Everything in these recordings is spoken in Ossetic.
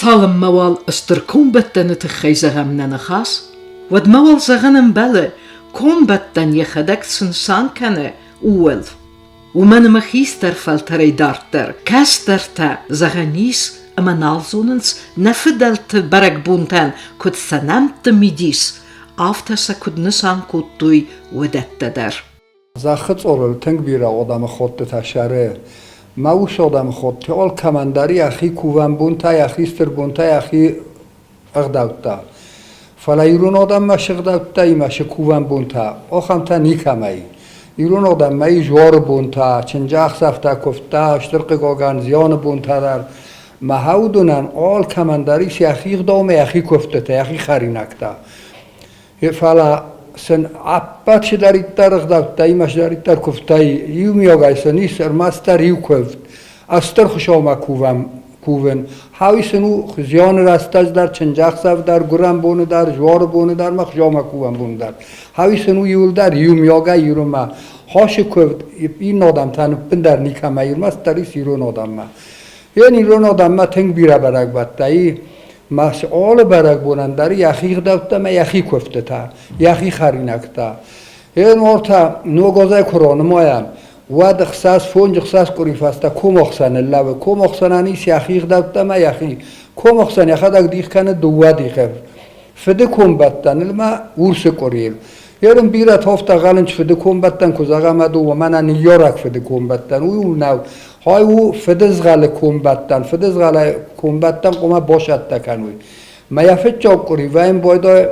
Цалынмӕ уал стыр комбӕттӕны тыххӕй зӕгъӕм нӕ ныхас, уӕдмӕ уал зӕгъын ӕмбӕлы, комбӕттӕн йӕхӕдӕг цы нысан кӕны, ууыл. Уымӕн ӕмӕ хистӕр фӕлтӕрӕй дарддӕр кӕстӕртӕ, зӕгъӕн ис, ӕмӕ нал зонынц нӕ фыдӕлты бӕрӕгбонтӕн куыд сӕ нӕмтты мидис, афтӕ сӕ куыд нысан кодтой, уыдӕттӕ дӕр. Зӕххы цъорыл тынг бирӕ адӕмы ходтытӕ сӕры. Мӕ ус адӕмы ходты алкӕмӕн дӕр йӕхи кувӕн бонтӕ, йӕхи стыр бонтӕ, йӕхи ӕгъдӕуттӕ. Фӕлӕ ирон адӕммӕ цы гъдӕуттӕ имӕ цы кувӕн бонтӕ, ахӕмтӕ никӕмӕ и. Ирон адӕммӕ ис зуары бонтӕ, чындзӕхсӕвтӕ, куывдтӕ, стыр хъыгагӕн, зианы бонтӕ дӕр. Мӕ уыдонӕн алкӕмӕн дӕр ис йӕхи гъдау ӕмӕ йӕхи куывдтытӕ, йӕхи хӕринӕгтӕ. Фӕлӕ сын ӕппӕт цыдӕриддӕр ӕгъдӕуттӕ ӕмӕ цыдӕриддӕр куывдтӕй иумиагӕй сын ис ӕрмӕстдӕр иу куывд. Стыр Хуыцаумӕ кувӕм, кувын. Хауи сын у зианы рӕстӕджы дӕр, чындзӕхсӕв дӕр, гуырӕн боны дӕр, зуары боны дӕр ӕмӕ Хуыцаумӕ кувӕн боны дӕр. Хауи сын у иуылдӕр иумиагӕй иронмӕ. Хосы куывд иннӕ адӕмтӕн ӕппындӕр никӕмӕ, ӕрмӕстдӕр ис ирон адӕммӕ. Йе ирон адӕммӕ тынг бирӕ бӕрӕгбӕттӕ и. Ма алы бӕрӕгбонӕн дӕр йӕхи гъдӕуттӕ ӕмӕ йӕхи куывдтытӕ, йӕхи хӕринӕгтӕ. Гъе та ногазӕй куы ранымайӕм, уӕд ӕхсӕз, фондз ӕхсӕз къуыри фӕстӕ комахсӕн ныллӕууы. Комахсӕнӕн ис йӕхи гъдӕуттӕ ӕмӕ йӕхи. Комахсӕн йӕхӕдӕг дих кӕны дыууӕ дихы. Фыды комбӕттӕныл ма урсы къуырийыл. Ерын бирӕ тофтӕ гъӕлынч фыды комбӕттӕн куы зӕгъӕм ӕд уымӕн ныййарӕг фыды комбӕттӕн. Уый у нӕу. Хай у фыдызгъӕлы комбӕттӕн. Фыдызгъӕлы комбӕттӕн хъуамӕ басӕттӕ кӕной. Мӕ йӕ фыццаг къуыри вӕйын байдайы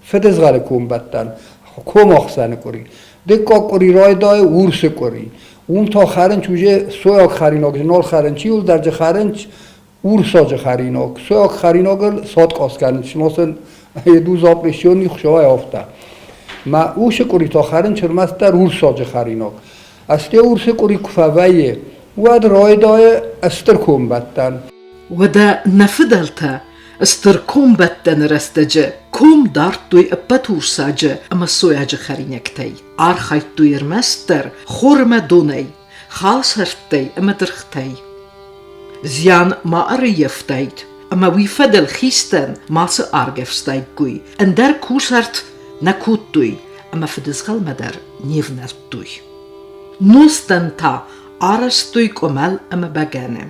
фыдызгъӕлы комбӕттӕн, комахсӕны къуыри. Дыккаг къуыри райдайы урсы къуыри. Уым та хӕрынч уже сойаг хӕринаг, нал хӕрынч, иуылдӕр хӕрынч урсаджы хӕринаг. Сойаг хӕринагыл саткъас кӕнын, сын еду запрещенный хуысауӕй афтӕ. Мӕ усы къуыри та хӕрын ӕрмӕстдӕр урсаджы хӕринаг. Асте урсы къуыри куы фӕвӕййы, уӕд райдайы стыр комбӕттӕн. Уӕдӕ нӕ фыдӕлтӕ стыр комбӕттӕны рӕстӕджы ком дардтой ӕппӕт урсаджы ӕмӕ сойаджы хӕринӕгтӕй. Архайдтой ӕрмӕстдӕр хор ӕмӕ донӕй, халсӕрттӕй ӕмӕ дыргътӕй. Зиан ма ӕрӕййӕфтаид, ӕмӕ уый фӕдыл хистӕн мацы аргӕвстаиккой, ӕндӕр кусарт нӕ кодтой ӕмӕ фыдызгъӕлмӕ дӕр не внӕлдтой. Нозтӕн та арӕзтой къуымӕл ӕмӕ бӕгӕны.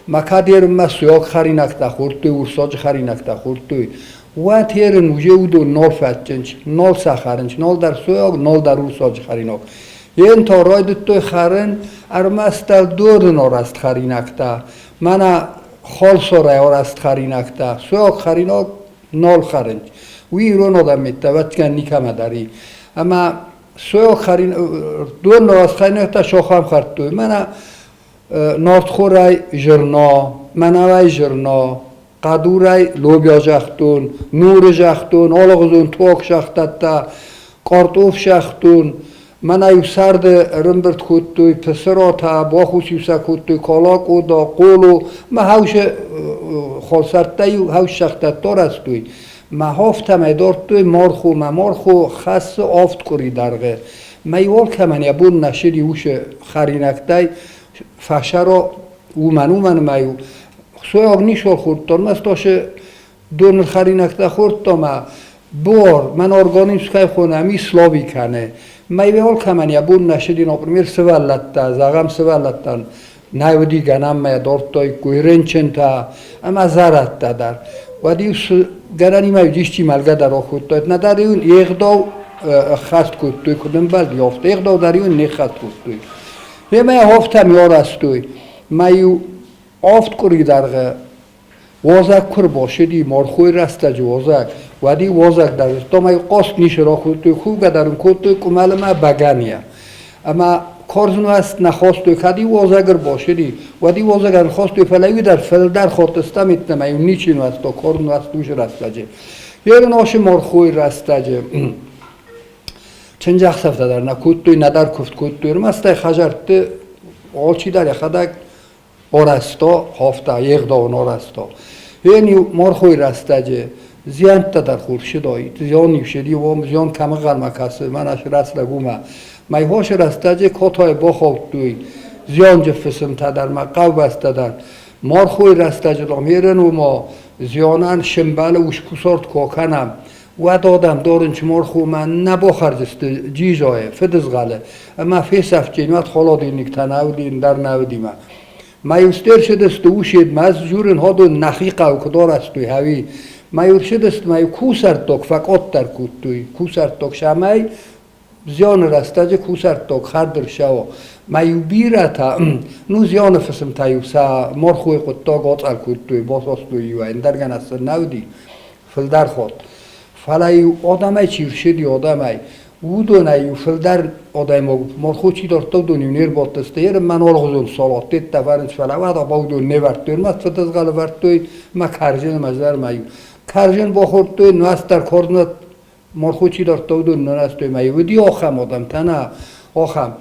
Макадермӕ суаг хӕринӕгтӕ хордтой, урсаджы хӕринӕгтӕ хордтой. Уӕд ерын уже уыдон нал фӕтчынч, нал сӕ хӕрынч, нал дӕр суаг, нал дӕр урсаджы хӕринаг. Ен та райдыдтой хӕрын ӕрмӕстдӕр дурын арӕзт хӕринӕгтӕ, мӕнӕ халсарӕй арӕзт хӕринӕгтӕ, суаг хӕринаг нал хӕрынч. Уый ирон адӕммӕ ӕвӕццӕгӕн никӕмӕ дӕр и. Ӕмӕ суаг хӕрин, дурын арӕзт хӕринӕгтӕ сахӕм хӕрдтой. Мӕнӕ нартхорӕй зӕрна, мӕнӕуӕй зӕрна, хъӕдурӕй лобиа загътон, нуры загътон, алыгъуызон туаг сагътӕттӕ, къартъоф сагътон. Мӕнӕ-иу сӕрды ӕрӕмбырд кодтой пысыратӕ, бахус-иу сӕ кодтой калакъода, хъоло, мӕ хӕусы халсӕрттӕ-иу хӕус сагътӕттӕ арӕзтой. Мӕ афтӕмӕй дардтой мархо, мӕ мархо хӕссы авд къуыри дӕргъы. Мӕ алкӕмӕн йӕ бон нӕ ссыди уыцы хӕринӕгтӕй фӕсӕра, уымӕн, уымӕн ӕмӕ-иу сойаг ничуал хордтон, мӕ стасы доныл хӕринӕгтӕ хордтон ӕмӕ буар, мӕн организм кӕй хонӕм, слаби кӕны. Мӕ алкӕмӕн йӕ бон нӕ ссыди, например, сывӕллӕттӕ, зӕгъӕм, сывӕллӕттӕн нӕ уыди гӕнӕн мӕ дардтаиккой рынчынтӕ ӕмӕ зӕрӕдтӕ дӕр. Уӕд-иу цы гӕнӕнимӕ исчи мӕлгӕ дӕр акодтаид, нӕдӕр-иу ын йе гъдау ӕххӕст кодтой, куыд ӕмбӕлди, афтӕ йе гъдау дӕр-иу ын не ххӕст кодтой. Гъемӕ афтӕ арӕзтой, мӕ-иу авд къуыри дӕргъы уазӕг куы рбацыди, мархойы рӕстӕджы уазӕг, уӕд-иу уазӕг дӕр зыдта, мӕ-иу хъаст ницы ракодтой, кувгӕ дӕр ын кодтой къуымӕл ӕмӕ бӕгӕныйӕ. Ӕмӕ карз нуӕзт нӕ хастой, кӕд-иу уазӕг ӕрбацыди, уӕд-иу уазӕгӕн хастой, фӕлӕ-иу дӕр фылдӕр хатт стӕм-йеддӕмӕ-иу ничи нуӕзта карз нуӕзт уыцы рӕстӕджы. Ерын ацы мархойы рӕстӕджы чындзӕхсӕвтӕ дӕр нӕ кодтой, нӕдӕр куывд кодтой, ӕрмӕст ӕй хӕдзӕртты алчидӕр йӕхӕдӕг арӕзта, хафта, йе гъдауын арӕзта. Йен-иу мархойы рӕстӕджы зиӕнттӕ дӕр хурсыдаид, зиан-иу сыди, уым зиан кӕм ӕнхъӕлмӕ кӕсы, мӕнӕ срӕстӕг уымӕ. Мӕйхосы рӕстӕджы Котайы бахаудтой зианджын фысымтӕ дӕр ма хъӕубӕстӕ дӕр. Мархойы рӕстӕджы дам ерын уыма зианӕн сымбӕлы ус-кусарт куы акӕнӕм, уӕд адӕм дарынч мархомӕ нӕ бахӕрдзысты джизайы, фыдызгъӕлы ӕмӕ фесӕфтджын, уӕд холодильниктӕ нӕ уыди, ӕндӕр нӕ уыди мӕ. Мӕ иу стерсыдысты усед, мӕ ӕз дзурын ходон нӕхи хъӕуы куыд арӕзтой, ӕви. Мӕ иу рсыдысты, мӕ иу кусӕрттаг фӕкъаддӕр кодтой, кусӕрттаг сӕмӕй Зианы рӕстӕджы кусӕрттаг хӕрд ӕрцӕуы. Мӕ-иу бирӕтӕ, ну зианы фысымтӕ-иу сӕ мархойы хъуыддаг ацъӕл кодтой, басастой-иу ӕй, ӕндӕр гӕнӕн сын нӕ уыди, фылдӕр хатт. Фӕлӕ-иу адӕмӕй чи рцыди, адӕмӕй, уыдонӕй-иу фылдӕр адӕймаг мархо чи дардта, уыдон-иу не рбадтысты. Ерын мӕн алыгъуызон салат деттӕ вӕрынц, фӕлӕ уӕд уыдон не вӕрдтой, ӕрмӕст фыдызгъӕл ӕвӕрдтой мӕ кӕрдзын ӕмӕ зӕрмӕ-иу. Кӕрдзын бахордтой, нуӕзт дӕр хорз Мархо чи дардта, уыдон нӕ растой. Мӕ уыди ахӕм адӕмтӕ нӕ, ахӕм.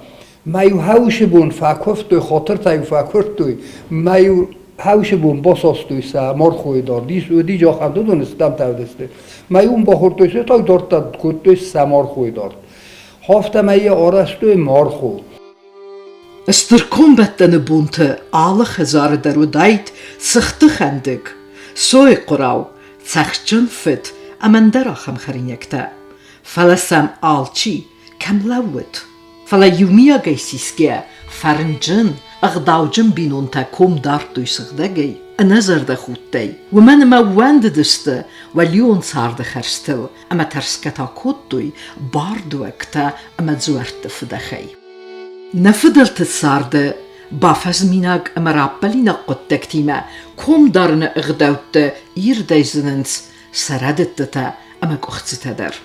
Мӕ-иу хӕусы бон фӕкуывтой, хатыртӕ-иу фӕкуырдтой, мӕ-иу хӕусы бон басастой сӕ мархойы дард. Ис уыди ахӕм, уыдон стӕмтӕ уыдысты. Мӕ-иу ын бахордтой сӕ так дарддӕр кодтой сӕ мархойы дард. Афтӕмӕй йӕ арӕзтой мархо. Стыр комбӕттӕны бонты алы хӕдзары дӕр уыдаид цыхты хӕндыг, сойы хъуырау, цӕхджын фыд ӕмӕ ӕндӕр ахӕм хӕринӕгтӕ. Фӕлӕ сӕм алчи кӕм лӕууыд. Фӕлӕ иумиагӕй сисгӕ, фӕрнджын, ӕгъдауджын бинонтӕ ком дардтой сыгъдӕгӕй, ӕнӕзӕрдӕхудтӕй, уымӕн ӕмӕ ууӕндыдысты уӕлион царды хӕрзтыл ӕмӕ тӕрсгӕ та кодтой бардуӕгтӕ ӕмӕ дзуӕртты фыдӕхӕй. Нӕ фыдӕлты царды бафӕзминаг ӕмӕ раппӕлинаг хъуыддӕгтимӕ ком дарыны ӕгъдӕуттӕ ирдӕй зынынц сӕ рӕдыдтытӕ ӕмӕ къуыхцытӕ дӕр.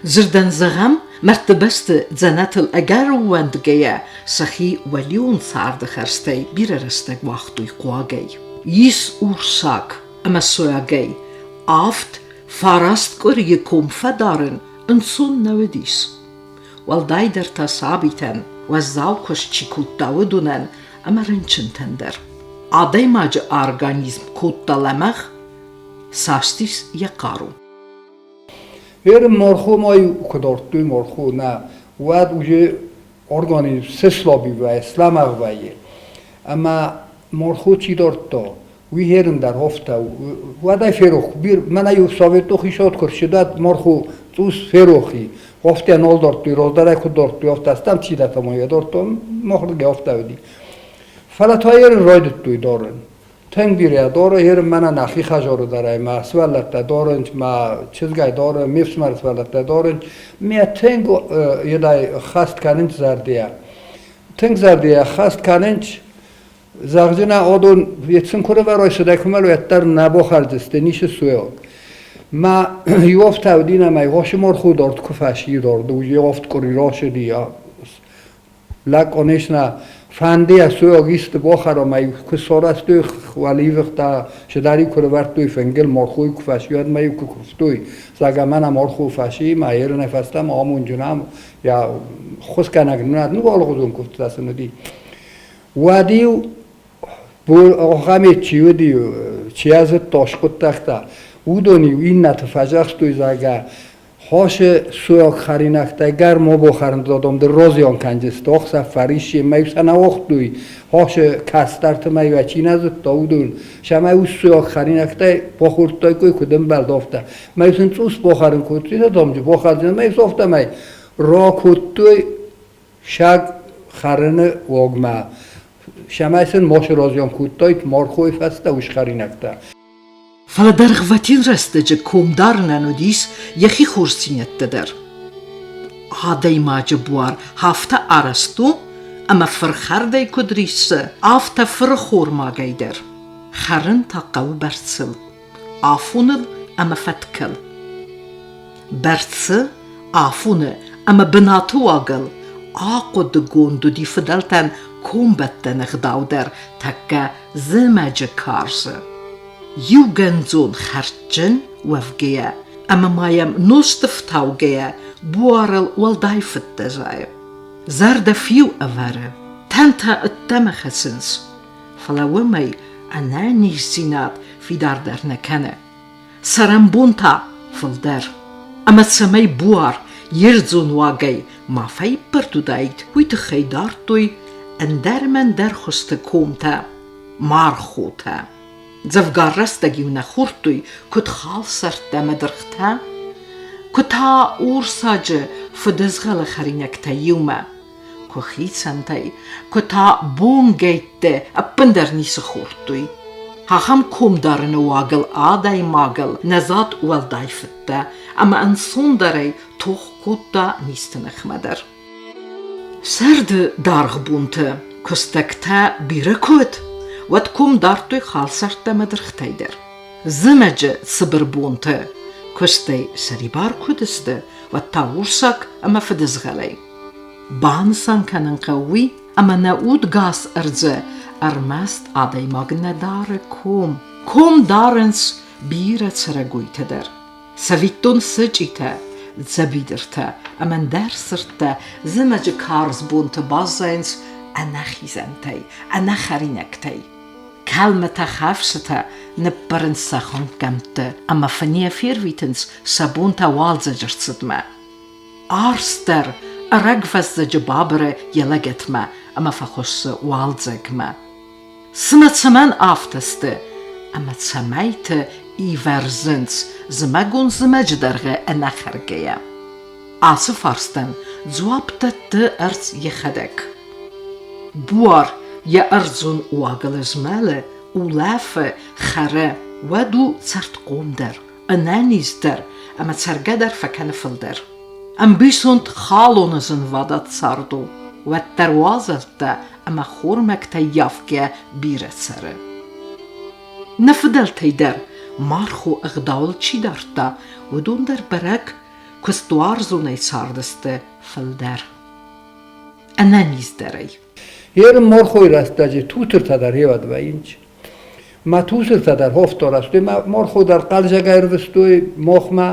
Дзырдӕн зӕгъӕм, мӕрдты бӕсты дзӕнӕтыл ӕгӕр ӕууӕндгӕйӕ сӕхи уӕлион царды хӕрзтӕй бирӕ рӕстӕг уагътой хъуагӕй. Ис урсаг ӕмӕ сойагӕй авд фараст къуырийы ком фӕдарын ӕнцон нӕ уыдис. Уӕлдайдӕр та сабитӕн, уӕззау куыст чи кодта, уыдонӕн ӕмӕ рынчынтӕн дӕр. Адӕймаджы организм кодта лӕмӕгъ, састис йӕ хъару. Веры мархо-ма куы дардтой мархо, нӕ, уӕд уже организм сыслаби вӕййы, слӕмӕгъ вӕййы. Ӕмӕ мархо чи дардта, уый хӕрын дӕр афтӕ у. Уӕдӕй ферох, мӕнӕ-иу советон хицауад куы рцыд, мархо цъус ферох и. Афтӕ нал дардтой, раздӕр куыд дардтой, афтӕ стӕм чидӕртӕ ма йӕ дардтон, махырдыгӕй афтӕ уыди. Фӕлӕ та ерын райдыдтой дарын. Тынг бирӕ дары, ерын мӕнӕ нӕхи хӕдзары дӕр ӕй мӕ сывӕллӕттӕ дарынц, мӕ чызгӕй дары, ме фсымӕры сывӕллӕттӕ дарынц. Мӕ тынг едӕй хӕст кӕнынц зӕрдийӕ. Тынг зӕрдийӕ хӕст кӕнынц. Зӕгъдзынӕ, одон ецин куы рывӕрой, сыдӕй куы мӕлой, уӕддӕр нӕ бахӕрдзысты, ницы суӕг. Мӕ иофтӕ уыди нӕ мӕ Иосимор худорд куы фӕсидорд, уый офт къуыри росыди, лӕг, конечно, фӕнды суӕг исты бахӕра, мӕ куы сарӕзтой уӕливыхтӕ, сыдӕр-иу куы рывӕрдтой фынгыл, мархойы куы фӕсивӕд мӕ-иу куы куывтой, зӕгъгӕ, мӕнӕ мархо фӕси, мӕ ерынӕй фӕстӕмӕ амонджын ам, йӕ ххуысгӕнӕг нын ну алыгъуызон куывдтытӕ сын уыди. Уӕд-иу ахӕм чи уыди, чи азыдта скъуыддӕгтӕ, уыдон-иу иннӕты фӕдзӕхстой, зӕгъгӕ, хосы суӕг хӕринӕгтӕ гӕр мо бохӕрын додом розион кӕнджысты, охсӕв фӕрисси, мӕ сӕ нӕ уагътой, хосы кӕстӕрты мӕ чи нӕ зыдта, уыдон сӕмӕ ус суӕг хӕринӕгтӕй бахордтой, куыд ӕмбӕлд, афтӕ. Мӕ сын цъус бахӕрын кодтой, домджы бахӕрдзынӕ, мӕ афтӕмӕй ракодтой саг хӕрыны уогмӕ. Цӕмӕй сын мосы розион кодтой морхойы фӕстӕ усхӕринӕгтӕ. Фӕлӕ дӕргъвӕтин рӕстӕджы ком дарынӕн уыдис йӕхи хорздзинӕдтӕ дӕр. Адӕймаджы буар афтӕ арӕзт у, ӕмӕ фырхӕрдӕй куыд риссы, афтӕ фырхормагӕй дӕр. Хӕрын та хъӕуы бӕрцыл, афоныл ӕмӕ фӕткыл. Бӕрцы, афоны ӕмӕ бынаты уагыл ахъуыдыгонд уыди фыдӕлтӕн комбӕттӕны ӕгъдау дӕр тӕккӕ зымӕджы карзы. Иугӕндзон хӕрдджын уӕвгӕйӕ ӕмӕ ма йӕм нозты фтаугӕйӕ буарыл уӕлдай фыдтӕ зайы. Зӕрдӕ фиу ӕвӕры, тӕнтӕ ӕддӕмӕ хӕцынц, фӕлӕ уымӕй ӕнӕниздзинад фидардӕр нӕ кӕны. Цӕрӕнбон та фылдӕр. Ӕмӕ цӕмӕй буар йе рдзон уагӕй ма фӕиппӕрд уыдаид, уый тыххӕй дардтой ӕндӕр ӕмӕ ӕндӕр хуызты комтӕ. мархотӕ. Дзӕвгар рӕстӕг-иу нӕ хордтой куыд халсӕрттӕ ӕмӕ дыргътӕ, куы та урсаджы фыдызгъӕлы хӕринӕгтӕ иумӕ, куы хицӕнтӕй, куы та бонгӕйтты ӕппындӕр ницы хордтой. Ахӕм комдарыны уагыл адӕймагыл нӕ зад уӕлдай фыдтӕ ӕмӕ ӕнцондӕрӕй тох кодта низты ныхмӕ дӕр. Сӕрды даргъ бонты куыстӕгтӕ бирӕ куы уыд, уӕд ком дардтой халсӕрттӕ ӕмӕ дыргътӕй дӕр. Зымӕджы цыбыр бонты куыстӕй сӕрибар куы уыдысты, уӕд та урсаг ӕмӕ фыдызгъӕлӕй. Банысан кӕнын хъӕуы уый, ӕмӕ нӕ удгас ӕрдзы ӕрмӕст адӕймаг нӕ дары ком. Ком дарынц бирӕ цӕрӕгойтӕ дӕр. Цӕвиттон сычъитӕ, дзӕбидыртӕ ӕмӕ ӕндӕр сырдтӕ зымӕджы карз бонты баззайынц ӕнӕхизӕнтӕй, ӕнӕхӕринӕгтӕй. Кӕлмытӕ хӕфсытӕ ныппарынц сӕ хуынкъгӕмтты ӕмӕ фынӕйӕ фервитынц сӕ бонтӕ уалдзӕджы рцыдмӕ. Арс дӕр ӕрӕгвӕззӕджы бабыры йӕ лӕгӕтмӕ ӕмӕ фӕхуыссы уалдзӕгмӕ. Цымӕ цӕмӕн афтӕ сты ӕмӕ цӕмӕйты ивӕрзынц зымӕгон зымӕджы дӕргъы ӕнӕхӕргӕйӕ? Ацы фарстӕн дзуапп дӕтты ӕрдз йӕхӕдӕг. Буар йӕ ӕрдзон уагыл змӕлы, улӕфы, хӕры, уӕд у цӕрдхъомдӕр, ӕнӕниздӕр ӕмӕ цӕргӕ дӕр фӕкӕны фылдӕр. Ӕмбисонд халоны зынвадат цард у, уӕддӕр уазӕлттӕ ӕмӕ хормӕгтӕ ййафгӕ бирӕ цӕры. Нӕ фыдӕлтӕй дӕр мархо ӕгъдауыл чи дардта, уыдон дӕр бӕрӕг куыстуарзонӕй цардысты фылдӕр. Ӕнӕниздӕрӕй. Ерын морхой рӕстӕджы тутыртӕ дӕр хевӕд вӕййынц. Мӕ тутыртӕ дӕр хофто растой, мӕ морхо дӕр хъӕлзӕгӕй ӕрвыстой мохмӕ,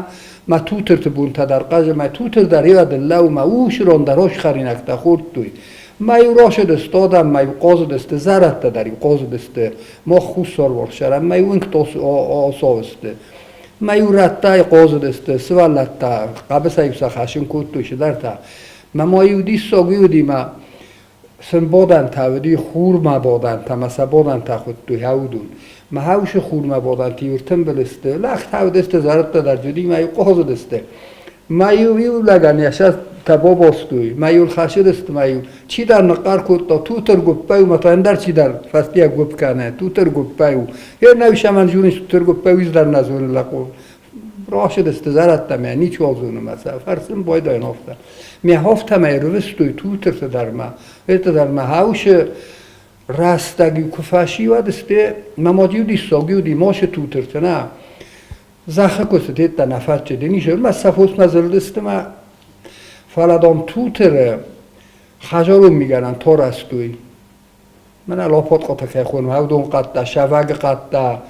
мӕ тутырты бунтӕ дӕр хъӕзы, мӕ тутыр дӕр хевӕд лӕуу, мӕ усрон дӕр хосхӕринӕгтӕ хордтой. Мӕ-иу росыдысты адӕм, мӕ-иу хъазыдысты, зӕрӕдтӕ дӕр-иу хъазыдысты, мох хуссарварсӕрӕн, мӕ-иу уынгты осовысты. Мӕ-иу рӕттӕй хъазыдысты, сывӕллӕттӕ хъӕбысӕй-иу сӕ хӕссын кодтой чидӕртӕ. Мӕ ма-иу диссаг уый уыди, мӕ сын бодӕнтӕ уыди, хурмӕ бодӕнтӕ мӕ сӕ бодӕнтӕ хуыдтой хӕудун. Мӕ хӕусы хурмӕ бодӕнты иу ӕртымбыл сты, лӕгтӕ уыдысты, зӕрӕдтӕ дӕр уыди, мӕ-иу хъазыдысты. Мӕ-иу иу лӕгӕн йӕ сӕртӕ бабастой, мӕ-иу ӕрхӕссыдысты, мӕ-иу чидӕр ныхъхъӕр кодта, тутыр гуыппӕй у, мӕ та ӕндӕр чидӕр фӕстийӕ гуыпп кӕны, тутыр гуыппӕй у. Е нӕ сӕмӕн зоныс, тутыр гуыппӕй уый дӕр нӕ зоны лӕппу. Рацыдысты зӕрӕдтӕ мӕ ничиуал зоны мӕ сӕ фӕрсын байдайын афтӕ. Мӕ афтӕмӕй ӕрвыстой тутырты дӕр ма, это дӕр ма хаусы рӕстӕг-иу куы фӕсивӕд сты, мӕ мад-иу диссаг уыди, мосы тутырты нӕ. Зӕххы куы цытедта нӕ фӕччыди, ницы, мӕ сӕ фосмӕ зылдысты мӕ. Фӕлӕ дам тутыры хӕдзарон мигӕнӕн торӕстой. Мӕнӕ лопоткъотӕ кӕй хонӕм, уыдон хъӕдтӕ, сӕвӕгы хъӕдтӕ,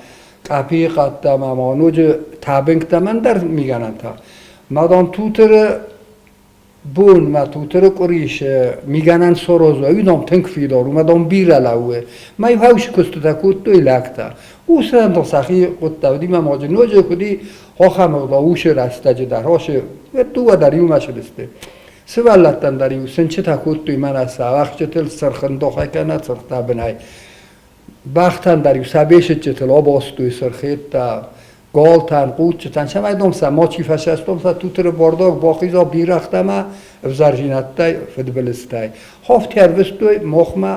къӕпийы хъӕдтӕ ӕмӕ ма ноджы тӕбынгтӕ ӕмӕ ӕндӕр мигӕнӕнтӕ. Мадам Тутыры бон мӕ Тутыры къуырис мигӕнӕн сороза, уый дам тынг фидар у, мӕ дам бирӕ лӕууы. Мӕ иу хаусы куыстытӕ кодтой лӕгтӕ. Усӕн та сӕхи хъуыддаг уыди мӕ ма ноджы куыди ахӕм ӕгъдау усы рӕстӕджы дӕр, усы дыууӕ дӕр иумӕ цыдысты. Сывӕллӕттӕн дӕр-иу сынчытӕ кодтой мӕнӕ сӕ ӕхджытыл цырхындохӕй кӕнӕ цырхтӕбынӕй. Бӕхтӕн дӕр-иу сӕ бесыччытыл абастой цырхеттӕ, галтӕн, хъуццытӕн, цӕмӕй дам сӕ мачи фӕсӕстон сӕ тутыры бардаг бахиза бирӕгътӕ ӕмӕ ӕвзӕрдзинӕдтӕй, фыдбылызтӕй. Хафт ӕрвыстой махмӕ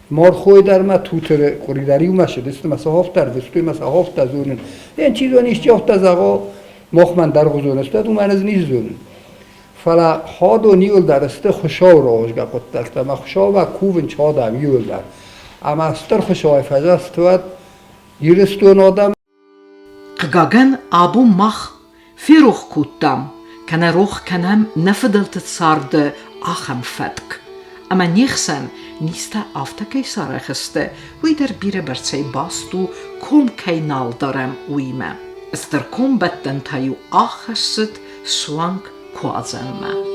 мархой дӕр ма тутыры къуыри дӕр иумӕ цыдысты мӕ сӕ хафт ӕрвыстой мӕ сӕ хафтӕ зонын. Ен чи зоны, исчи афтӕ зӕгъа, махмӕ ӕндӕргъуызон сты, уымӕн ӕз ницы зонын. Фӕлӕ хӕдон иуылдӕр сты Хуыцауы рохсгӕ хъуыддӕгтӕ ӕмӕ Хуыцаумӕ кувын адӕм иуылдӕр. Ӕмӕ стыр Хуыцауӕй фӕзӕфтуӕд Ирыстоны адӕм. Хъыгагӕн, абон мах ферох кодтам, кӕнӕ рох кӕнӕм нӕ фыдӕлты царды ахӕм фӕтк, ӕмӕ не хсӕн низтӕ афтӕ кӕй сарӕх сты, уый дӕр бирӕбӕрцӕй баст у, ком кӕй нал дарӕм, уыимӕ. Стыр комбӕттӕн та-иу ахӕссыд суанг Куадзӕнмӕ.